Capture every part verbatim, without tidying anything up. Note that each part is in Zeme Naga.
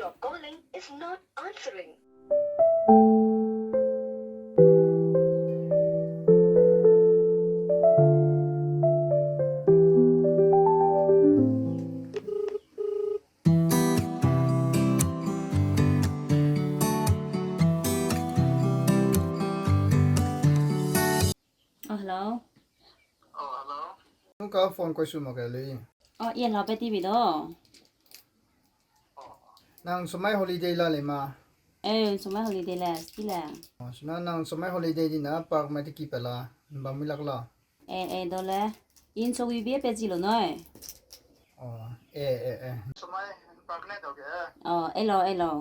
Your calling is not answering. Oh, hello. Oh, hello. Nung ka phone koi su mak ke lui. Oh, ye la pe T V do. Nang sumai holiday la le ma? Eh, sumai holiday le, ski le. Oh, suna nang sumai holiday di na park mai te ki pe la, bam mi lak la. Eh, eh, do le. In so wi bie pe ji lo noi. Oh, eh, eh, eh. Sumai park ne do ke. Oh, eh lo, eh lo.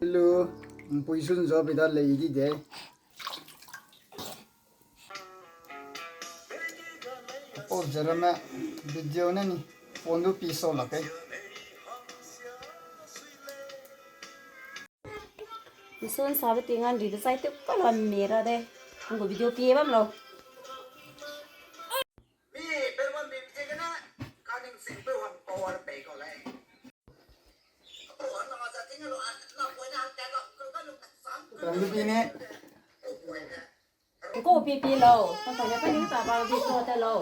Hello, mpui sun zo bida lei di de. Apo jerame video ne ni phone du pi so la kai. Sun sabe tingan ri de sai te kala mera de. Ngo video pi bam lo. Mi pe wan mi je kana kaning sing pe wan power pe ko lai. Ko pi pi lau, ta ta ne pa ni ta ba bi ko te lau.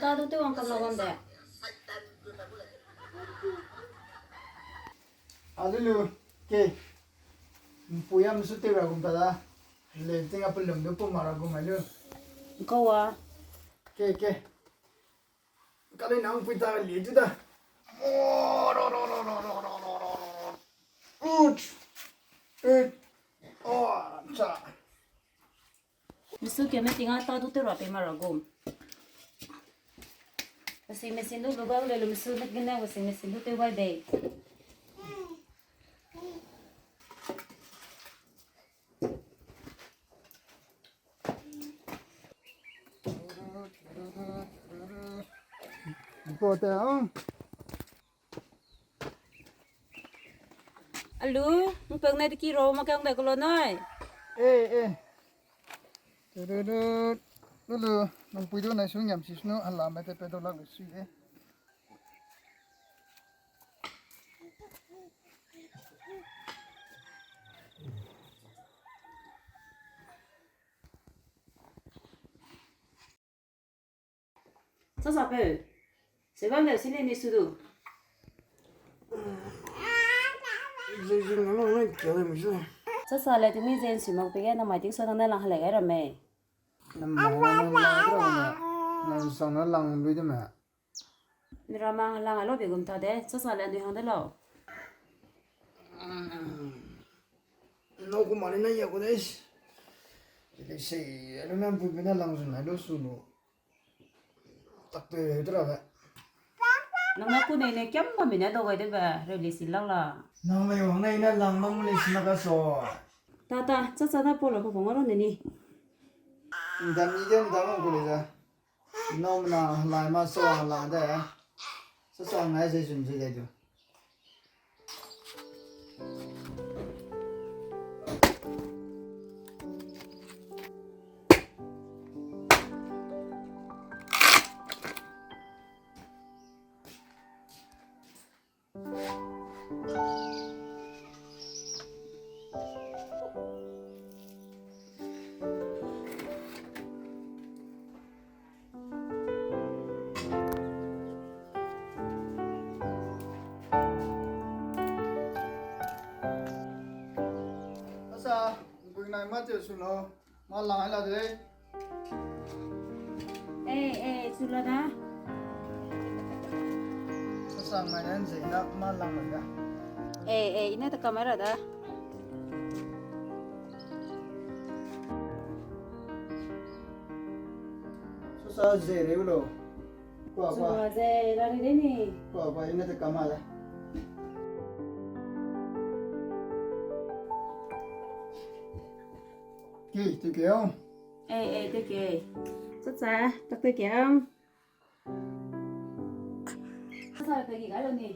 Ta du te wang kam lau wang de. Alulu, ke. Mpui am su te ra gum ta da. Le ting a pelum du pu mara gum ai lu. Ko wa. Ke, ke. Kali nang pui ta li tu da. Uch. Uch. Oh, cha. Misu ke me tinga ta du te ra pe mara gum. Washing machine du lu ga le lu misu ne gene washing machine du te wai bei. Ko te, oh. Alu, mpeng ne de ki ro ma kang de ko lo nai. Eh, eh. Tururut. Lulu, nang pui du nai su ngiam si sunu, hala me te pe do lak lu si, eh. Sasa peu. Seban de sine ni su du. Sasa le tumi zen si mak pe ge na mai ting so na lang hale gai ramme. Na ma lang lang ra me. Na sang na lang lui de me. Ni ra mang lang a lo be gum ta de, sasa le nui hang de lau. No ku mani na ya ku de. Ile sei, elu na bu bu na lang zun na lo su lo. Tak pe de ra be. Nang na ku nei ne kiam ma mi ne do gai de be, re le si lang la. Nang le wang nei na lang mang le si na ka so. Ta ta, sasa na po lo ko ko ngaro ne ni. Nda mi de nda mang ku le za. Nom na lai ma so la de. So so ngai ze zun ze de du. Asa, bui nai ma te su lo, ma lang ai la de. Ei, ei, chula da. Sasang mai nan zei na ma lang mai da. Ei, ei, ina ta kamera da. Sasa zei reu lo. Kwa, kwa. Sua zei la reu de ni. Kwa, kwa, ina ta kamera da. Ki, tu ki o. Ei, ei, te ke. Chacha, tak te ke. Sa te ki ga lo ni.